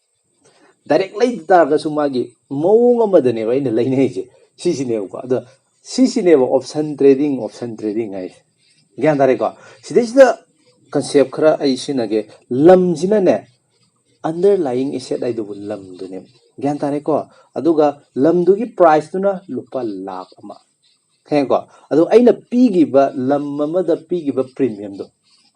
ꯗꯥꯏꯔꯦꯛ ꯂꯩꯕ ꯇꯥꯔꯒꯁꯨ ꯃꯥꯒꯤ ꯃꯑꯣꯡ ꯑꯃꯗꯅꯦꯕ ꯑꯩꯅ ꯂꯩꯅꯩꯁꯦ꯫ ꯁꯤꯁꯤꯅꯦꯕꯀꯣ꯫ ꯑꯗꯣ ꯁꯤꯁꯤꯅꯦꯕ ꯑꯣꯞꯁꯟ ꯇ꯭ꯔꯦꯗꯤꯡ, ꯑꯣꯞꯁꯟ ꯇ꯭ꯔꯦꯗꯤꯡ ꯍꯥꯏꯁꯦ꯫ ꯒ꯭ꯌꯥꯟ ꯇꯥꯔꯦꯀꯣ? ꯁꯤꯗꯩꯁꯤꯗ ꯀꯟꯁꯦꯞ ꯈꯔ ꯑꯩ ꯁꯤꯖꯤꯟꯅꯒꯦ꯫ ꯂꯝꯁꯤꯅꯅꯦ, ꯑꯟꯗꯔꯂꯥꯏꯌꯤꯡ ꯑꯦꯁꯦꯠ ꯍꯥꯏꯗꯨꯕꯨ ꯂꯝꯗꯨꯅꯦꯕ꯫ ꯒ꯭ꯌꯥꯟ ꯇꯥꯔꯦꯀꯣ? ꯑꯗꯨꯒ ꯂꯝꯗꯨꯒꯤ ꯄ꯭ꯔꯥꯏꯁꯇꯨꯅ ꯂꯨꯄꯥ ꯂꯥꯈ ꯑꯃ꯫ ꯈꯪꯉꯦꯀꯣ? ꯑꯗꯣ ꯑꯩꯅ ꯄꯤꯈꯤꯕ ꯂꯝ ꯑꯃꯗ ꯄꯤꯈꯤꯕ ꯄ꯭ꯔꯤꯃꯤꯌꯝꯗꯣ,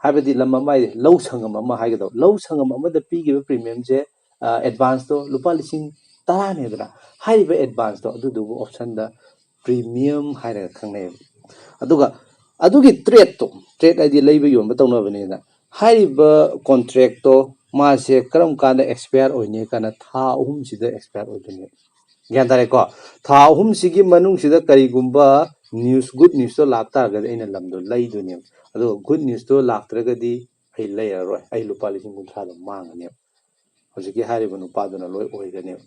ꯍꯥꯏꯕꯗꯤ ꯂꯝ ꯑꯃ ꯍꯥꯏꯗꯤ ꯂꯧ ꯁꯪꯒꯝ ꯑꯃ ꯍꯥꯏꯒꯗꯧꯕ, ꯂꯧ ꯁꯪꯒꯝ ꯑꯃꯗ ꯄꯤꯈꯤꯕ ꯄ꯭ꯔꯤꯃꯤꯌꯝꯁꯦ, ꯑꯦꯗꯚꯥꯟꯁꯇꯣ ꯂꯨꯄꯥ ꯂꯤꯁꯤꯡ ꯇꯔꯥꯅꯦꯗꯅ꯫ ꯍꯥꯏꯔꯤꯕ ꯑꯦꯗꯚꯥꯟꯁꯇꯣ ꯑꯗꯨꯗꯨꯕꯨ ꯑꯣꯞꯁꯟꯗ ꯄ꯭ꯔꯤꯃꯤꯌꯝ ꯍꯥꯏꯔꯒ ꯈꯪꯅꯩꯌꯦꯕ꯫ ꯑꯗꯨꯒ ꯑꯗꯨꯒꯤ ꯇ꯭ꯔꯦꯠꯇꯣ, ꯇ꯭ꯔꯦꯠ ꯍꯥꯏꯗꯤ ꯂꯩꯕ ꯌꯣꯟꯕ ꯇꯧꯅꯕꯅꯤꯅ, ꯍꯥꯏꯔꯤꯕ ꯀꯣꯟꯇ꯭ꯔꯦꯛꯇꯣ ꯃꯥꯁꯦ ꯀꯔꯝ ꯀꯥꯟꯗ ꯑꯦꯛꯁꯄꯌꯔ ꯑꯣꯏꯅꯤ ꯀꯥꯟꯗ ꯊꯥ ꯑꯍꯨꯝꯁꯤꯗ ꯑꯦꯛꯁꯄꯌꯔ ꯑꯣꯏꯗꯣꯏꯅꯦ꯫ ꯒ꯭ꯌꯥꯟ ꯇꯥꯔꯦꯀꯣ? ꯊꯥ ꯑꯍꯨꯝꯁꯤꯒꯤ ꯃꯅꯨꯡꯁꯤꯗ ꯀꯔꯤꯒꯨꯝꯕ ꯅ꯭ꯌꯨꯁ, ꯒꯨꯗ ꯅ꯭ꯌꯨꯁꯇꯣ ꯂꯥꯛꯇꯥꯔꯒꯗꯤ ꯑꯩꯅ ꯂꯝꯗꯣ ꯂꯩꯗꯣꯏꯅꯦꯕ꯫ ꯑꯗꯨꯒ ꯒꯨꯗ ꯅ꯭ꯌꯨꯁꯇꯣ ꯂꯥꯛꯇ꯭ꯔꯒꯗꯤ ꯑꯩ ꯂꯩꯔꯔꯣꯏ, ꯑꯩ ꯂꯨꯄꯥ ꯂꯤꯁꯤꯡ ꯀꯨꯟꯊ꯭ꯔꯥꯗꯣ ꯃꯥꯡꯉꯅꯦꯕ꯫ ꯍꯧꯖꯤꯛꯀꯤ ꯍꯥꯏꯔꯤꯕ ꯅꯨꯄꯥꯗꯨꯅ ꯂꯣꯏ ꯑꯣꯏꯒꯅꯦꯕ,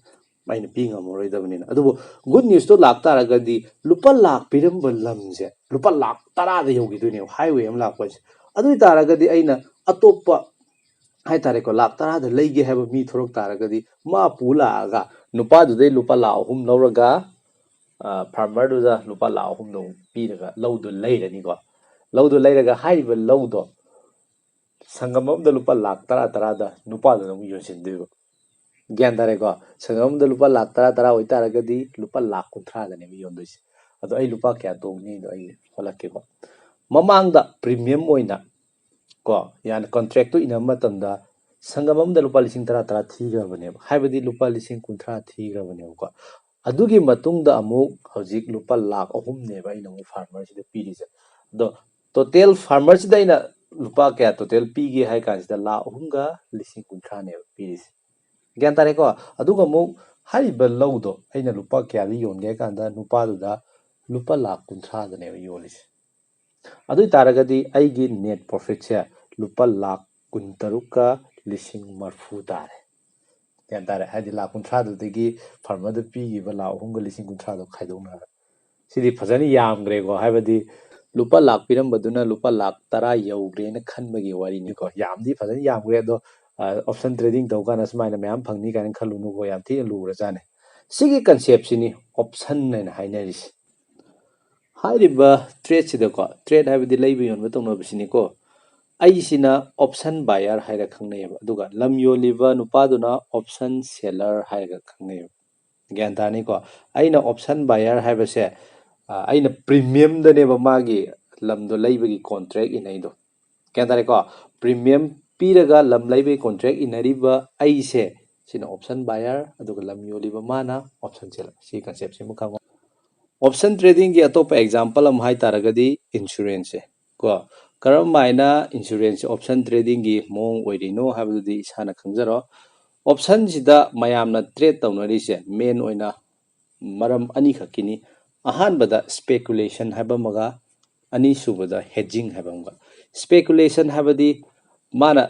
ꯑꯩꯅ ꯄꯤ ꯉꯝꯃꯔꯣꯏꯗꯕꯅꯤꯅ꯫ ꯑꯗꯨꯕꯨ ꯒꯨꯗ ꯅ꯭ꯌꯨꯁꯇꯣ ꯂꯥꯛꯇꯥꯔꯒꯗꯤ ꯂꯨꯄꯥ ꯂꯥꯛ ꯄꯤꯔꯝꯕ ꯂꯝꯁꯦ ꯂꯨꯄꯥ ꯂꯥꯛ ꯇꯔꯥꯗ ꯌꯧꯈꯤꯗꯣꯏꯅꯦꯕ, ꯍꯥꯏꯋꯦ ꯑꯃ ꯂꯥꯛꯄ ꯍꯥꯏꯁꯦ꯫ ꯑꯗꯨ ꯑꯣꯏ ꯇꯥꯔꯒꯗꯤ ꯑꯩꯅ ꯑꯇꯣꯞꯄ ꯍꯥꯏꯇꯥꯔꯦꯀꯣ, ꯂꯥꯛ ꯇꯔꯥꯗ ꯂꯩꯒꯦ ꯍꯥꯏꯕ ꯃꯤ ꯊꯣꯛꯂꯛ ꯇꯥꯔꯒꯗꯤ ꯃꯥ ꯄꯨ ꯂꯥꯛꯑꯒ ꯅꯨꯄꯥꯗꯨꯗꯩ ꯂꯨꯄꯥ ꯂꯥꯛ ꯑꯍꯨꯝ ꯂꯧꯔꯒ, ꯐꯥꯔꯃꯔꯗꯨꯗ ꯂꯨꯄꯥ ꯂꯥꯛ ꯑꯍꯨꯝꯗꯣ ꯑꯃꯨꯛ ꯄꯤꯔꯒ ꯂꯧꯗꯣ ꯂꯩꯔꯅꯤꯀꯣ꯫ ꯂꯧꯗꯣ ꯂꯩꯔꯒ ꯍꯥꯏꯔꯤꯕ ꯂꯧꯗꯣ ꯁꯪꯒꯝ ꯑꯃꯗ ꯂꯨꯄꯥ ꯂꯥꯛ ꯇꯔꯥ ꯇꯔꯥꯗ ꯅꯨꯄꯥꯗꯨꯅ ꯑꯃꯨꯛ ꯌꯣꯟꯁꯤꯟꯗꯣꯏꯕ꯫ ꯒ꯭ꯌꯥꯟ ꯇꯥꯔꯦꯀꯣ? ꯁꯪꯒꯝ ꯑꯃꯗ ꯂꯨꯄꯥ ꯂꯥꯛ ꯇꯔꯥ ꯇꯔꯥ ꯑꯣꯏꯇꯥꯔꯒꯗꯤ ꯂꯨꯄꯥ ꯂꯥꯛ ꯀꯨꯟꯊ꯭ꯔꯥꯗꯅꯦꯕ ꯌꯣꯟꯗꯣꯏꯁꯦ꯫ ꯑꯗꯣ ꯑꯩ ꯂꯨꯄꯥ ꯀꯌꯥ ꯇꯣꯡꯅꯤꯗꯣ ꯑꯩ ꯍꯣꯠꯂꯛꯀꯦꯀꯣ꯫ ꯃꯃꯥꯡꯗ ꯄ꯭ꯔꯤꯃꯤꯌꯝ ꯑꯣꯏꯅ ꯀꯣ, ꯌꯥꯅꯤ, ꯀꯣꯟꯇ꯭ꯔꯦꯛꯇꯨ ꯏꯟꯅꯕ ꯃꯇꯝꯗ ꯁꯪꯒꯝ ꯑꯃꯗ ꯂꯨꯄꯥ ꯂꯤꯁꯤꯡ ꯇꯔꯥ ꯇꯔꯥ ꯊꯤꯈ꯭ꯔꯕꯅꯦꯕ, ꯍꯥꯏꯕꯗꯤ ꯂꯨꯄꯥ ꯂꯤꯁꯤꯡ ꯀꯨꯟꯊ꯭ꯔꯥ ꯊꯤꯈ꯭ꯔꯕꯅꯦꯕꯀꯣ꯫ ꯑꯗꯨꯒꯤ ꯃꯇꯨꯡꯗ ꯑꯃꯨꯛ ꯍꯧꯖꯤꯛ ꯂꯨꯄꯥ ꯂꯥꯛ ꯑꯍꯨꯝꯅꯦꯕ ꯑꯩꯅ ꯑꯃꯨꯛ ꯐꯥꯔꯃꯔꯁꯤꯗ ꯄꯤꯔꯤꯁꯦ꯫ ꯑꯗꯣ ꯇꯣꯇꯦꯜ ꯐꯥꯔꯃꯔꯁꯤꯗ ꯑꯩꯅ ꯂꯨꯄꯥ ꯀꯌꯥ ꯇꯣꯇꯦꯜ ꯄꯤꯒꯦ ꯍꯥꯏ ꯀꯥꯟꯁꯤꯗ ꯂꯥꯛ ꯑꯍꯨꯝꯒ ꯂꯤꯁꯤꯡ ꯀꯨꯟꯊ꯭ꯔꯥꯅꯦꯕ ꯄꯤꯔꯤꯁꯦ꯫ ꯒ꯭ꯌꯥꯟ ꯇꯥꯔꯦꯀꯣ? ꯑꯗꯨꯒ ꯑꯃꯨꯛ ꯍꯥꯏꯔꯤꯕ ꯂꯧꯗꯣ ꯑꯩꯅ ꯂꯨꯄꯥ ꯀꯌꯥꯗ ꯌꯣꯟꯒꯦ ꯍꯥꯏ ꯀꯥꯟꯗ ꯅꯨꯄꯥꯗꯨꯗ ꯂꯨꯄꯥ ꯂꯥꯈ ꯀꯨꯟꯊ꯭ꯔꯥꯗꯅꯦꯕ ꯌꯣꯜꯂꯤꯁꯦ꯫ ꯑꯗꯨ ꯑꯣꯏ ꯇꯥꯔꯒꯗꯤ ꯑꯩꯒꯤ net profitꯁꯦ ꯂꯨꯄꯥ ꯂꯥꯈ ꯀꯨꯟꯇꯔꯨꯛꯀ ꯂꯤꯁꯤꯡ ꯃꯔꯐꯨ ꯇꯥꯔꯦ꯫ ꯒ꯭ꯌꯥꯟ ꯇꯥꯔꯦ? ꯍꯥꯏꯗꯤ ꯂꯥꯈ ꯀꯨꯟꯊ꯭ꯔꯥꯗꯨꯗꯒꯤ farmerꯗ ꯄꯤꯈꯤꯕ ꯂꯥꯈ ꯑꯍꯨꯝꯒ ꯂꯤꯁꯤꯡ ꯀꯨꯟꯊ꯭ꯔꯥꯗꯣ ꯈꯥꯏꯗꯣꯛꯅꯔꯒ꯫ ꯁꯤꯗꯤ ꯐꯖꯅ ꯌꯥꯝꯈ꯭ꯔꯦꯀꯣ, ꯍꯥꯏꯕꯗꯤ ꯂꯨꯄꯥ ꯂꯥꯈ ꯄꯤꯔꯝꯕꯗꯨꯅ ꯂꯨꯄꯥ ꯂꯥꯈ ꯇꯔꯥ ꯌꯧꯈ꯭ꯔꯦꯅ ꯈꯟꯕꯒꯤ ꯋꯥꯔꯤꯅꯤꯀꯣ꯫ ꯌꯥꯝꯗꯤ ꯐꯖꯅ ꯌꯥꯝꯈ꯭ꯔꯦ, ꯑꯗꯣ option trading ꯇꯧ ꯀꯥꯟꯗ ꯁꯨꯃꯥꯏꯅ ꯃꯌꯥꯝ ꯐꯪꯅꯤ ꯀꯥꯏꯅ ꯈꯜꯂꯨꯅꯨꯀꯣ, ꯌꯥꯝ ꯊꯤꯅ ꯂꯨꯔꯖꯥꯠꯅꯦ꯫ ꯁꯤꯒꯤ conceptꯁꯤꯅꯤ option ꯍꯥꯏꯅ ꯍꯥꯏꯅꯔꯤꯁꯦ꯫ ꯍꯥꯏꯔꯤꯕ tradeꯁꯤꯗꯀꯣ, trade ꯍꯥꯏꯕꯗꯤ ꯂꯩꯕ ꯌꯣꯟꯕ ꯇꯧꯅꯕꯁꯤꯅꯤꯀꯣ꯫ ꯑꯩꯁꯤꯅ option buyer ꯍꯥꯏꯔ ꯈꯪꯅꯩꯌꯦꯕ, ꯑꯗꯨꯒ ꯂꯝ ꯌꯣꯜꯂꯤꯕ ꯅꯨꯄꯥꯗꯨꯅ option seller ꯍꯥꯏꯔꯒ ꯈꯪꯅꯩꯌꯦꯕ꯫ ꯒ꯭ꯌꯥꯟ ꯇꯥꯅꯤꯀꯣ? ꯑꯩꯅ option buyer ꯍꯥꯏꯕꯁꯦ, ꯑ, ꯑꯩꯅ premiumꯗꯅꯦꯕ ꯃꯥꯒꯤ ꯂꯝꯗꯣ ꯂꯩꯕꯒꯤ contract ꯏꯅꯩꯗꯣ꯫ ꯒ꯭ꯌꯥꯟ ꯇꯥꯔꯦꯀꯣ? Premium ꯄꯤꯔꯒ ꯂꯝ ꯂꯩꯕꯒꯤ contract ꯏꯅꯔꯤꯕ ꯑꯩꯁꯦ, ꯁꯤꯅ option buyer, ꯑꯗꯨꯒ ꯂꯝ ꯌꯣꯜꯂꯤꯕ ꯃꯥꯅ option seller꯫ ꯁꯤ conceptꯁꯤꯃ ꯈꯪꯉꯣ꯫ Option tradingꯒꯤ ꯑꯇꯣꯞꯄ example ꯑꯃ ꯍꯥꯏ ꯇꯥꯔꯒꯗꯤ insuranceꯁꯦ ꯀꯣ꯫ ꯀꯔꯝ ꯍꯥꯏꯅ insurance option tradingꯒꯤ ꯃꯑꯣꯡ ꯑꯣꯏꯔꯤꯅꯣ ꯍꯥꯏꯕꯗꯨꯗꯤ ꯏꯁꯥꯅ ꯈꯪꯖꯔꯣ꯫ Optionꯁꯤꯗ ꯃꯌꯥꯝꯅ trade ꯇꯧꯅꯔꯤꯁꯦ main ꯑꯣꯏꯅ ꯃꯔꯝ ꯑꯅꯤꯈꯛꯀꯤꯅꯤ꯫ ꯑꯍꯥꯟꯕꯗ speculation ꯍꯥꯏꯕ ꯑꯃꯒ, ꯑꯅꯤꯁꯨꯕꯗ hedging ꯍꯥꯏꯕ ꯑꯃꯒ꯫ Speculation ꯍꯥꯏꯕꯗꯤ ꯃꯥꯅ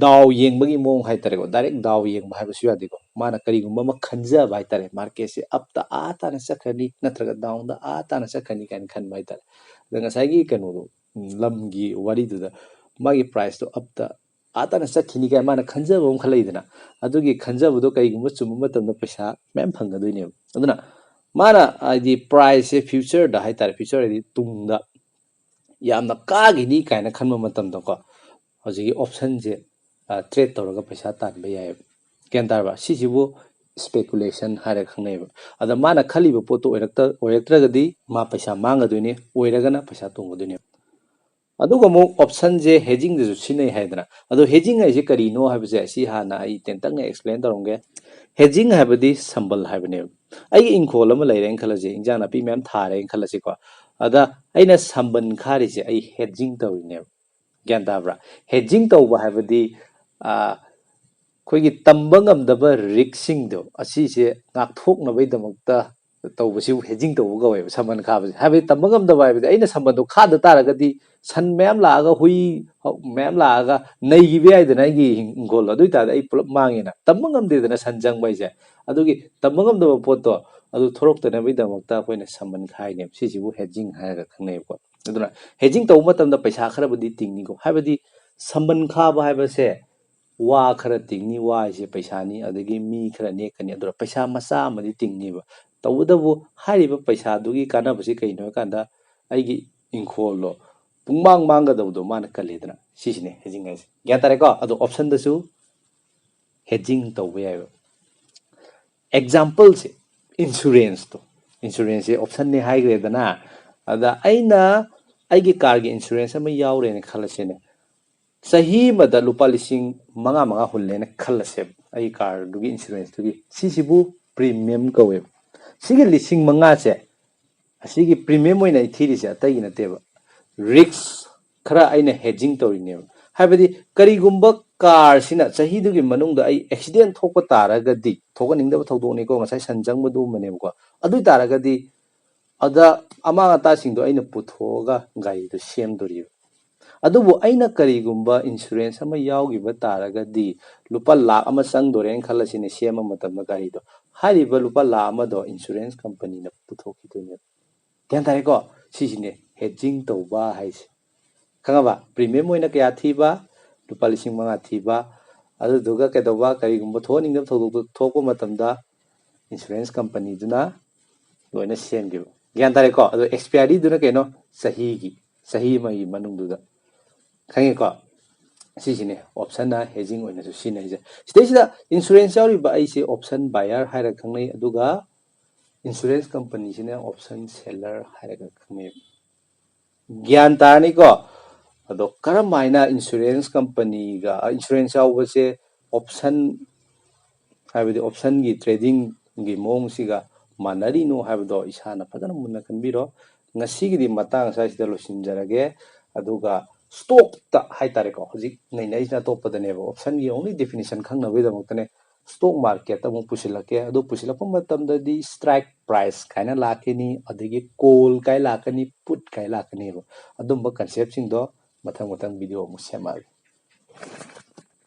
ꯗꯥꯎ ꯌꯦꯡꯕꯒꯤ ꯃꯑꯣꯡ ꯍꯥꯏꯇꯥꯔꯦꯀꯣ, direct ꯗꯥꯎ ꯌꯦꯡꯕ ꯍꯥꯏꯕꯁꯨ ꯌꯥꯗꯦꯀꯣ꯫ ꯃꯥꯅ ꯀꯔꯤꯒꯨꯝꯕ ꯑꯃ ꯈꯟꯖꯕ ꯍꯥꯏꯇꯥꯔꯦ, marketꯁꯦ upꯇ ꯑꯥ ꯇꯥꯅ ꯆꯠꯈ꯭ꯔꯅꯤ ꯅꯠꯇ꯭ꯔꯒ downꯗ ꯑꯥ ꯇꯥꯅ ꯆꯠꯈ꯭ꯔꯅꯤ ꯀꯥꯏꯅ ꯈꯟꯕ ꯍꯥꯏꯇꯥꯔꯦ꯫ ꯑꯗ ꯉꯁꯥꯏꯒꯤ ꯀꯩꯅꯣꯗꯣ, ꯎꯝ, ꯂꯝꯒꯤ ꯋꯥꯔꯤꯗꯨꯗ ꯃꯥꯒꯤ priceꯇꯣ upꯇ ꯑꯥ ꯇꯥꯅ ꯆꯠꯈꯤꯅꯤ ꯀꯥꯏꯅ ꯃꯥꯅ ꯈꯟꯖꯕ ꯑꯃ ꯈꯜꯂꯛꯏꯗꯅ, ꯑꯗꯨꯒꯤ ꯈꯟꯖꯕꯗꯣ ꯀꯩꯒꯨꯝꯕ ꯆꯨꯝꯕ ꯃꯇꯝꯗ ꯄꯩꯁꯥ ꯃꯌꯥꯝ ꯐꯪꯒꯗꯣꯏꯅꯦꯕ꯫ ꯑꯗꯨꯅ ꯃꯥꯅ ꯍꯥꯏꯗꯤ priceꯁꯦ futureꯗ ꯍꯥꯏꯇꯥꯔꯦ, future ꯍꯥꯏꯗꯤ ꯇꯨꯡꯗ ꯌꯥꯝꯅ ꯀꯥꯈꯤꯅꯤ ꯀꯥꯏꯅ ꯈꯟꯕ ꯃꯇꯝꯗꯀꯣ, ꯍꯧꯖꯤꯛꯀꯤ optionꯁꯦ, ꯑ, trade ꯇꯧꯔꯒ ꯄꯩꯁꯥ ꯇꯥꯟꯕ ꯌꯥꯏꯑꯕ꯫ ꯒ꯭ꯌꯥꯟ ꯇꯥꯔꯕ? ꯁꯤꯁꯤꯕꯨ speculation ꯍꯥꯏꯔꯒ ꯈꯪꯅꯩꯑꯕ꯫ ꯑꯗ ꯃꯥꯅ ꯈꯜꯂꯤꯕ ꯄꯣꯠꯇꯣ ꯑꯣꯏꯔꯛꯇ-, ꯑꯣꯏꯔꯛꯇ꯭ꯔꯒꯗꯤ ꯃꯥ ꯄꯩꯁꯥ ꯃꯥꯡꯒꯗꯣꯏꯅꯤ, ꯑꯣꯏꯔꯒꯅ ꯄꯩꯁꯥ ꯇꯣꯡꯒꯗꯣꯏꯅꯦꯕ꯫ ꯑꯗꯨꯒ ꯑꯃꯨꯛ optionꯁꯦ hedgingꯗꯁꯨ ꯁꯤꯖꯤꯟꯅꯩ ꯍꯥꯏꯗꯅ꯫ ꯑꯗꯣ hedging ꯍꯥꯏꯁꯦ ꯀꯔꯤꯅꯣ ꯍꯥꯏꯕꯁꯦ ꯑꯁꯤ ꯍꯥꯟꯅ ꯑꯩ ꯇꯦꯟꯇꯛꯅ explain ꯇꯧꯔꯝꯒꯦ꯫ Hedging ꯍꯥꯏꯕꯗꯤ ꯁꯝꯕꯜ ꯍꯥꯏꯕꯅꯦꯕ꯫ ꯑꯩꯒꯤ ꯏꯪꯈꯣꯜ ꯑꯃ ꯂꯩꯔꯦꯅ ꯈꯜꯂꯁꯤ, ꯏꯟꯖꯥꯡ ꯅꯥꯄꯤ ꯃꯌꯥꯝ ꯊꯥꯔꯦꯅ ꯈꯜꯂꯁꯤꯀꯣ꯫ ꯑꯗ ꯑꯩꯅ ꯁꯝꯕꯜ ꯈꯥꯔꯤꯁꯦ ꯑꯩ hedging ꯇꯧꯔꯤꯅꯦꯕ꯫ ꯒ꯭ꯌꯥꯟ ꯇꯥꯕ꯭ꯔꯥ? Hedging ꯇꯧꯕ ꯍꯥꯏꯕꯗꯤ, ꯑ, ꯑꯩꯈꯣꯏꯒꯤ ꯇꯝꯕ ꯉꯝꯗꯕ ꯔꯤꯛꯁꯁꯤꯡꯗꯣ ꯑꯁꯤꯁꯦ ꯉꯥꯛꯊꯣꯛꯅꯕꯒꯤꯗꯃꯛꯇ ꯇꯧꯕꯁꯤꯕꯨ ꯍꯦꯖꯤꯡ ꯇꯧꯕ ꯀꯧꯋꯦꯕ, ꯁꯝꯕꯟ ꯈꯥꯕꯁꯦ꯫ ꯍꯥꯏꯕꯗꯤ ꯇꯝꯕ ꯉꯝꯗꯕ ꯍꯥꯏꯕꯗꯤ ꯑꯩꯅ ꯁꯝꯕꯟꯗꯣ ꯈꯥꯗ ꯇꯥꯔꯒꯗꯤ ꯁꯟ ꯃꯌꯥꯝ ꯂꯥꯛꯑꯒ, ꯍꯨꯏ ꯃꯌꯥꯝ ꯂꯥꯛꯑꯒ ꯅꯩꯈꯤꯕ ꯌꯥꯏꯗꯅ ꯑꯩꯒꯤ ꯍꯤꯡꯒꯣꯜꯗꯣ꯫ ꯑꯗꯨ ꯑꯣꯏꯇꯥꯔꯗꯤ ꯑꯩ ꯄꯨꯂꯞ ꯃꯥꯡꯉꯦꯅ꯫ ꯇꯝꯕ ꯉꯝꯗꯦꯗꯅ ꯁꯟ ꯆꯪꯕ ꯍꯥꯏꯁꯦ꯫ ꯑꯗꯨꯒꯤ ꯇꯝꯕ ꯉꯝꯗꯕ ꯄꯣꯠꯇꯣ ꯑꯗꯨ ꯊꯣꯔꯛꯇꯅꯕꯒꯤꯗꯃꯛꯇ ꯑꯩꯈꯣꯏꯅ ꯁꯝꯕꯟ ꯈꯥꯏꯅꯦꯕ꯫ ꯁꯤꯁꯤꯕꯨ ꯍꯦꯖꯤꯡ ꯍꯥꯏꯔꯒ ꯈꯪꯅꯩꯕꯀꯣ꯫ ꯑꯗꯨꯅ ꯍꯦꯖꯤꯡ ꯇꯧꯕ ꯃꯇꯝꯗ ꯄꯩꯁꯥ ꯈꯔꯕꯨꯗꯤ ꯇꯤꯡꯅꯤꯀꯣ꯫ ꯍꯥꯏꯕꯗꯤ ꯁꯝꯕꯟ ꯈꯥꯕ ꯍꯥꯏꯕꯁꯦ ꯋꯥ ꯈꯔ ꯇꯤꯡꯅꯤ, ꯋꯥ ꯍꯥꯏꯁꯦ ꯄꯩꯁꯥꯅꯤ, ꯑꯗꯒꯤ ꯃꯤ ꯈꯔ ꯅꯦꯛꯀꯅꯤ, ꯑꯗꯨꯅ ꯄꯩꯁꯥ ꯃꯆꯥ ꯑꯃꯗꯤ ꯇꯤꯡꯅꯤꯕ꯫ ꯇꯧꯕꯇꯕꯨ ꯍꯥꯏꯔꯤꯕ ꯄꯩꯁꯥꯗꯨꯒꯤ ꯀꯥꯟꯅꯕꯁꯤ ꯀꯩꯅꯣ ꯍꯥꯏꯀꯥꯟꯗ ꯑꯩꯒꯤ ꯏꯪꯈꯣꯜꯗꯣ ꯄꯨꯡꯃꯥꯡ ꯃꯥꯡꯒꯗꯕꯗꯣ ꯃꯥꯅ ꯀꯜꯂꯦꯗꯅ꯫ ꯁꯤꯁꯤꯅꯦ ꯍꯦꯖꯤꯡ ꯍꯥꯏꯁꯦ꯫ ꯒ꯭ꯌꯥꯟ ꯇꯥꯔꯦꯀꯣ? ꯑꯗꯣ ꯑꯣꯞꯁꯟꯗꯁꯨ ꯍꯦꯖꯤꯡ ꯇꯧꯕ ꯌꯥꯏꯕ꯫ ꯑꯦꯛꯖꯥꯝꯄꯜꯁꯦ ꯏꯟꯁꯨꯔꯦꯟꯁꯇꯣ, ꯏꯟꯁꯨꯔꯦꯟꯁꯁꯦ ꯑꯣꯞꯁꯟꯅꯤ ꯍꯥꯏꯈ꯭ꯔꯦꯗꯅ꯫ ꯑꯗ ꯑꯩꯅ ꯑꯩꯒꯤ ꯀꯥꯔꯒꯤ ꯏꯟꯁꯨꯔꯦꯟꯁ ꯑꯃ ꯌꯥꯎꯔꯦꯅ ꯈꯜꯂꯁꯤꯅꯦ꯫ ꯆꯍꯤ ꯑꯃꯗ ꯂꯨꯄꯥ ꯂꯤꯁꯤꯡ ꯃꯉꯥ ꯃꯉꯥ ꯍꯨꯜꯂꯦꯅ ꯈꯜꯂꯁꯦꯕ, ꯑꯩꯒꯤ ꯀꯥꯔꯗꯨꯒꯤ ꯏꯟꯁꯨꯔꯦꯟꯁꯇꯨꯒꯤ꯫ ꯁꯤꯁꯤꯕꯨ ꯄ꯭ꯔꯤꯃꯤꯌꯝ ꯀꯧꯋꯦꯕ꯫ ꯁꯤꯒꯤ ꯂꯤꯁꯤꯡ ꯃꯉꯥꯁꯦ, ꯑꯁꯤꯒꯤ ꯄ꯭ꯔꯤꯃꯤꯌꯝ ꯑꯣꯏꯅ ꯑꯩ ꯊꯤꯔꯤꯁꯦ ꯑꯇꯩꯒꯤ ꯅꯠꯇꯦꯕ, ꯔꯤꯛꯁ ꯈꯔ ꯑꯩꯅ ꯍꯦꯖꯤꯡ ꯇꯧꯔꯤꯅꯦꯕ꯫ ꯍꯥꯏꯕꯗꯤ ꯀꯔꯤꯒꯨꯝꯕ ꯀꯥꯔꯁꯤꯅ ꯆꯍꯤꯗꯨꯒꯤ ꯃꯅꯨꯡꯗ ꯑꯩ ꯑꯦꯛꯁꯤꯗꯦꯟ ꯊꯣꯛꯄ ꯇꯥꯔꯒꯗꯤ, ꯊꯣꯛꯍꯟꯅꯤꯡꯗꯕ ꯊꯧꯗꯣꯛꯅꯤꯀꯣ, ꯉꯁꯥꯏ ꯁꯟ ꯆꯪꯕꯗꯨꯒꯨꯝꯕꯅꯦꯕꯀꯣ꯫ ꯑꯗꯨ ꯑꯣꯏ ꯇꯥꯔꯒꯗꯤ ꯑꯗ ꯑꯃꯥꯡ ꯑꯇꯥꯁꯤꯡꯗꯣ ꯑꯩꯅ ꯄꯨꯊꯣꯛꯑꯒ ꯒꯥꯔꯤꯗꯣ ꯁꯦꯝꯗꯣꯔꯤꯕ꯫ ꯑꯗꯨꯕꯨ ꯑꯩꯅ ꯀꯔꯤꯒꯨꯝꯕ ꯏꯟꯁꯨꯔꯦꯟꯁ ꯑꯃ ꯌꯥꯎꯈꯤꯕ ꯇꯥꯔꯒꯗꯤ, ꯂꯨꯄꯥ ꯂꯥꯈ ꯑꯃ ꯆꯪꯗꯣꯔꯦꯅ ꯈꯜꯂꯁꯤꯅꯦ ꯁꯦꯝꯕ ꯃꯇꯝꯗ ꯒꯥꯔꯤꯗꯣ꯫ ꯍꯥꯏꯔꯤꯕ ꯂꯨꯄꯥ ꯂꯥꯈ ꯑꯃꯗꯣ ꯏꯟꯁꯨꯔꯦꯟꯁ ꯀꯝꯄꯅꯤꯅ ꯄꯨꯊꯣꯛꯈꯤꯗꯣꯏꯅꯦꯕ꯫ ꯒ꯭ꯌꯥꯟ ꯇꯥꯔꯦꯀꯣ? ꯁꯤꯁꯤꯅꯦ ꯍꯦꯖꯤꯡ ꯇꯧꯕ ꯍꯥꯏꯁꯦ꯫ ꯈꯪꯉꯕ? ꯄ꯭ꯔꯤꯃꯤꯌꯝ ꯑꯣꯏꯅ ꯀꯌꯥ ꯊꯤꯕ? ꯂꯨꯄꯥ ꯂꯤꯁꯤꯡ ꯃꯉꯥ ꯊꯤꯕ꯫ ꯑꯗꯨꯗꯨꯒ ꯀꯩꯗꯧꯕ? ꯀꯔꯤꯒꯨꯝꯕ ꯊꯣꯛꯍꯟꯅꯤꯡꯗꯕ ꯊꯧꯗꯣꯛꯇꯣ ꯊꯣꯛꯄ ꯃꯇꯝꯗ ꯏꯟꯁꯨꯔꯦꯟꯁ ꯀꯝꯄꯅꯤꯗꯨꯅ ꯂꯣꯏꯅ ꯁꯦꯝꯈꯤꯕ꯫ ꯒ꯭ꯌꯥꯟ ꯇꯥꯔꯦꯀꯣ? ꯑꯗꯣ ꯑꯦꯛꯁꯄꯤꯌꯥꯔꯤꯗꯨꯅ ꯀꯩꯅꯣ? ꯆꯍꯤꯒꯤ, ꯆꯍꯤ ꯑꯃꯒꯤ ꯃꯅꯨꯡꯗꯨꯗ꯫ ꯈꯪꯉꯦꯀꯣ? ꯁꯤꯁꯤꯅꯦ ꯑꯣꯞꯁꯟꯅ ꯍꯦꯖꯤꯡ ꯑꯣꯏꯅꯁꯨ ꯁꯤꯖꯤꯟꯅꯩꯁꯦ꯫ ꯁꯤꯗꯩꯁꯤꯗ ꯏꯟꯁꯨꯔꯦꯟꯁ ꯌꯥꯎꯔꯤꯕ ꯑꯩꯁꯦ ꯑꯣꯞꯁꯟ ꯕꯥꯌꯔ ꯍꯥꯏꯔꯒ ꯈꯪꯅꯩ, ꯑꯗꯨꯒ ꯏꯟꯁꯨꯔꯦꯟꯁ ꯀꯝꯄꯅꯤꯁꯤꯅ ꯑꯣꯞꯁꯟ ꯁꯦꯂꯔ ꯍꯥꯏꯔꯒ ꯈꯪꯅꯩ꯫ ꯒ꯭ꯌꯥꯟ ꯇꯥꯔꯅꯤꯀꯣ? ꯑꯗꯣ ꯀꯔꯝ ꯍꯥꯏꯅ ꯏꯟꯁꯨꯔꯦꯟꯁ ꯀꯝꯄꯅꯤꯒ, ꯏꯟꯁꯨꯔꯦꯟꯁ ꯌꯥꯎꯕꯁꯦ ꯑꯣꯞꯁꯟ, ꯍꯥꯏꯕꯗꯤ ꯑꯣꯞꯁꯟꯒꯤ ꯇ꯭ꯔꯦꯗꯤꯡꯒꯤ ꯃꯑꯣꯡꯁꯤꯒ ꯃꯥꯟꯅꯔꯤꯅꯣ ꯍꯥꯏꯕꯗꯣ ꯏꯁꯥꯅ ꯐꯖꯅ ꯃꯨꯟꯅ ꯈꯟꯕꯤꯔꯣ꯫ ꯉꯁꯤꯒꯤꯗꯤ ꯃꯇꯥꯡ ꯑꯁ꯭ꯋꯥꯏꯁꯤꯗ ꯂꯣꯏꯁꯤꯟꯖꯔꯒꯦ꯫ ꯑꯗꯨꯒ ꯁ꯭ꯇꯣꯛꯇ ꯍꯥꯏꯇꯥꯔꯦꯀꯣ, ꯍꯧꯖꯤꯛ ꯅꯩꯅꯔꯤꯁꯤꯅ ꯑꯇꯣꯞꯄꯗꯅꯦꯕ, ꯑꯣꯞꯁꯟꯒꯤ only definition ꯈꯪꯅꯕꯒꯤꯗꯃꯛꯇꯅꯦ꯫ ꯁ꯭ꯇꯣꯛ ꯃꯥꯔꯀꯦꯠꯇ ꯑꯃꯨꯛ ꯄꯨꯁꯤꯜꯂꯛꯀꯦ꯫ ꯑꯗꯨ ꯄꯨꯁꯤꯜꯂꯛꯄ ꯃꯇꯝꯗꯗꯤ ꯁ꯭ꯇ꯭ꯔꯥꯏꯛ ꯄ꯭ꯔꯥꯏꯁ ꯀꯥꯏꯅ ꯂꯥꯛꯀꯅꯤ, ꯑꯗꯒꯤ ꯀꯣꯜ ꯀꯥꯏ ꯂꯥꯛꯀꯅꯤ, ꯄꯨꯠ ꯀꯥꯏ ꯂꯥꯛꯀꯅꯦꯕ꯫ ꯑꯗꯨꯝꯕ ꯀꯟꯁꯦꯞꯁꯤꯡꯗꯣ ꯃꯊꯪ ꯃꯊꯪ ꯚꯤꯗꯤꯑꯣ ꯑꯃꯨꯛ ꯁꯦꯝꯃꯛꯑꯒꯦ꯫